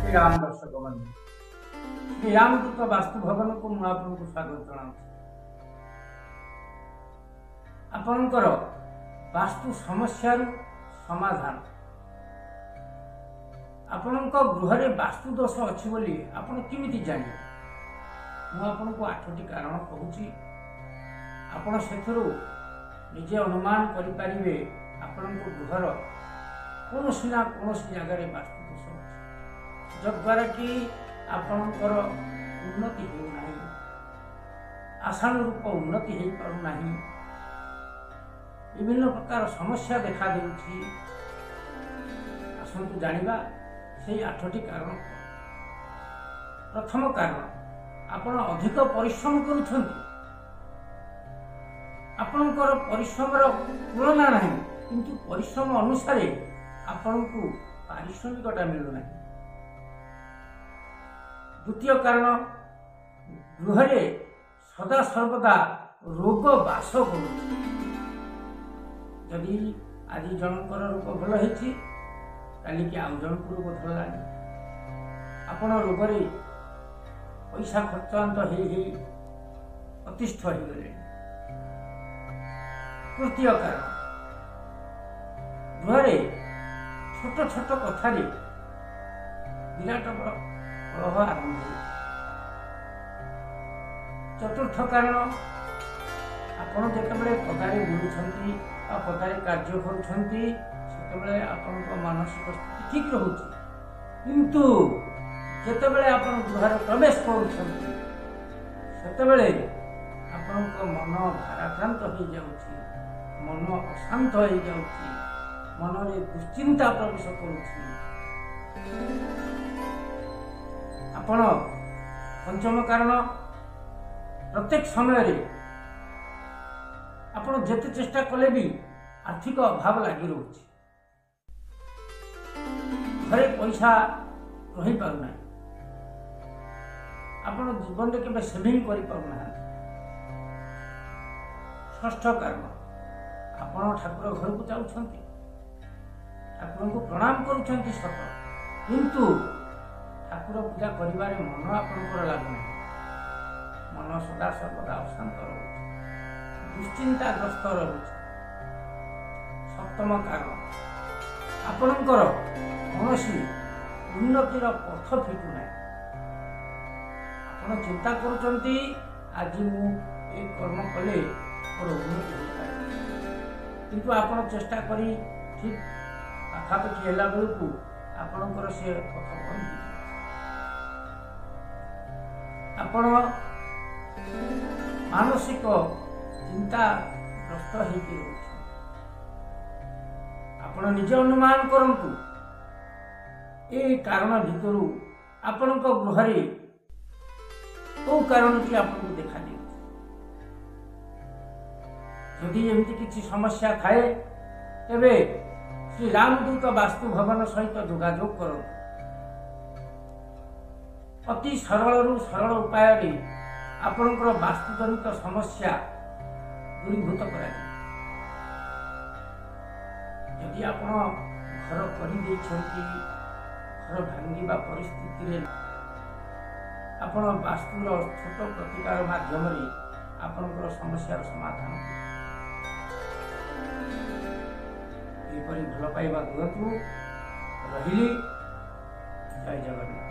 ଶ୍ରୀରାମ ଦର୍ଶକ ବନ୍ଧୁ, ଶ୍ରୀରାମଦୂତ ବାସ୍ତୁ ଭବନକୁ ମୁଁ ଆପଣଙ୍କୁ ସ୍ୱାଗତ ଜଣାଉଛି। ଆପଣଙ୍କର ବାସ୍ତୁ ସମସ୍ୟାରୁ ସମାଧାନ। ଆପଣଙ୍କ ଗୃହରେ ବାସ୍ତୁ ଦୋଷ ଅଛି ବୋଲି ଆପଣ କେମିତି ଜାଣିବେ? ମୁଁ ଆପଣଙ୍କୁ 8ଟି କାରଣ କହୁଛି, ଆପଣ ସେଥିରୁ ନିଜେ ଅନୁମାନ କରିପାରିବେ ଆପଣଙ୍କ ଗୃହର କୌଣସି ନା କୌଣସି ଜାଗାରେ ବାସ୍ତୁ ଦୋଷ ଅଛି, ଯଦ୍ୱାରା କି ଆପଣଙ୍କର ଉନ୍ନତି ହେଉନାହିଁ, ଆଶାନୁରୂପ ଉନ୍ନତି ହେଇପାରୁନାହିଁ, ବିଭିନ୍ନ ପ୍ରକାର ସମସ୍ୟା ଦେଖାଦେଉଛି। ଆସନ୍ତୁ ଜାଣିବା ସେଇ 8ଟି କାରଣ। ପ୍ରଥମ କାରଣ, ଆପଣ ଅଧିକ ପରିଶ୍ରମ କରୁଛନ୍ତି, ଆପଣଙ୍କର ପରିଶ୍ରମର ତୁଳନା ନାହିଁ, କିନ୍ତୁ ପରିଶ୍ରମ ଅନୁସାରେ ଆପଣଙ୍କୁ ପାରିଶ୍ରମିକଟା ମିଳୁନାହିଁ। ଦ୍ୱିତୀୟ କାରଣ, ଗୃହରେ ସଦାସର୍ବଦା ରୋଗ ବାସ କରୁଛି। ଯଦି ଆଜି ଜଣଙ୍କର ରୋଗ ଭଲ ହେଇଛି, କାଲିକି ଆଉ ଜଣଙ୍କୁ ରୋଗ ଧରିଲାଣି। ଆପଣ ରୋଗରେ ପଇସା ଖର୍ଚ୍ଚାନ୍ତ ହେଇ ହେଇ ଅତିଷ୍ଠ ହେଇଗଲେଣି। ତୃତୀୟ କାରଣ, ଗୃହରେ ଛୋଟ ଛୋଟ କଥାରେ ବିରାଟ ବଡ଼ କଳହ ଆରମ୍ଭ ହେଉଛି। ଚତୁର୍ଥ କାରଣ, ଆପଣ ଯେତେବେଳେ ପଦାରେ ବୁଲୁଛନ୍ତି ବା ପଦାରେ କାର୍ଯ୍ୟ କରୁଛନ୍ତି, ସେତେବେଳେ ଆପଣଙ୍କ ମାନସିକ ସ୍ଥିତି ଠିକ୍ ରହୁଛି, କିନ୍ତୁ ଯେତେବେଳେ ଆପଣ ଗୃହରେ ପ୍ରବେଶ କରୁଛନ୍ତି, ସେତେବେଳେ ଆପଣଙ୍କ ମନ ଭାରାକ୍ରାନ୍ତ ହେଇଯାଉଛି, ମନ ଅଶାନ୍ତ ହେଇଯାଉଛି, ମନରେ ଦୁଶ୍ଚିନ୍ତା ପ୍ରବେଶ କରୁଛି। ଆପଣ ପଞ୍ଚମ କାରଣ, ପ୍ରତ୍ୟେକ ସମୟରେ ଆପଣ ଯେତେ ଚେଷ୍ଟା କଲେ ବି ଆର୍ଥିକ ଅଭାବ ଲାଗି ରହୁଛି, ଘରେ ପଇସା ରହିପାରୁନାହିଁ, ଆପଣ ଜୀବନରେ କେବେ ସେଭିଂ କରିପାରୁନାହାନ୍ତି। ଷଷ୍ଠ କାରଣ, ଆପଣ ଠାକୁର ଘରକୁ ଯାଉଛନ୍ତି, ଠାକୁରଙ୍କୁ ପ୍ରଣାମ କରୁଛନ୍ତି ସତ, କିନ୍ତୁ ଠାକୁର ପୂଜା କରିବାରେ ମନ ଆପଣଙ୍କର ଲାଗୁନାହିଁ, ମନ ସଦା ସର୍ବଦା ଅଶାନ୍ତ ରହୁଛି, ଦୁଶ୍ଚିନ୍ତାଗ୍ରସ୍ତ ରହୁଛି। ସପ୍ତମ କାରଣ, ଆପଣଙ୍କର କୌଣସି ଉନ୍ନତିର ପଥ ଫିଟୁନାହିଁ। ଆପଣ ଚିନ୍ତା କରୁଛନ୍ତି ଆଜି ମୁଁ ଏ କର୍ମ କଲେ ମୋର ଉନ୍ନତି ହୋଇପାରେ, କିନ୍ତୁ ଆପଣ ଚେଷ୍ଟା କରି ଠିକ୍ ପାଖାପାଖି ହେଲା ବେଳକୁ ଆପଣଙ୍କର ସେ ପଥ ବନ୍ଦ ହେଇଯାଉଛି। ଆପଣ ମାନସିକ ଚିନ୍ତାଗ୍ରସ୍ତ ହେଇକି ରହୁଛନ୍ତି। ଆପଣ ନିଜେ ଅନୁମାନ କରନ୍ତୁ, ଏଇ କାରଣ ଭିତରୁ ଆପଣଙ୍କ ଗୃହରେ କେଉଁ କାରଣଟି ଆପଣଙ୍କୁ ଦେଖାଦେଉଛି? ଯଦି ଏମିତି କିଛି ସମସ୍ୟା ଥାଏ, ତେବେ ଶ୍ରୀ ରାମଦୂତ ବାସ୍ତୁ ଭବନ ସହିତ ଯୋଗାଯୋଗ କରନ୍ତୁ। ଅତି ସରଳରୁ ସରଳ ଉପାୟରେ ଆପଣଙ୍କର ବାସ୍ତୁଜନିତ ସମସ୍ୟା ଦୂରୀଭୂତ କରାଯିବ। ଯଦି ଆପଣ ଘର କରିଦେଇଛନ୍ତି, ଘର ଭାଙ୍ଗିବା ପରିସ୍ଥିତିରେ ଆପଣ ବାସ୍ତୁର ଛୋଟ ପ୍ରତିକାର ମାଧ୍ୟମରେ ଆପଣଙ୍କର ସମସ୍ୟାର ସମାଧାନ ଏହିପରି ଭଲ ପାଇବା ଦିଅନ୍ତୁ। ରହିଲି, ଜୟ ଜଗନ୍ନାଥ।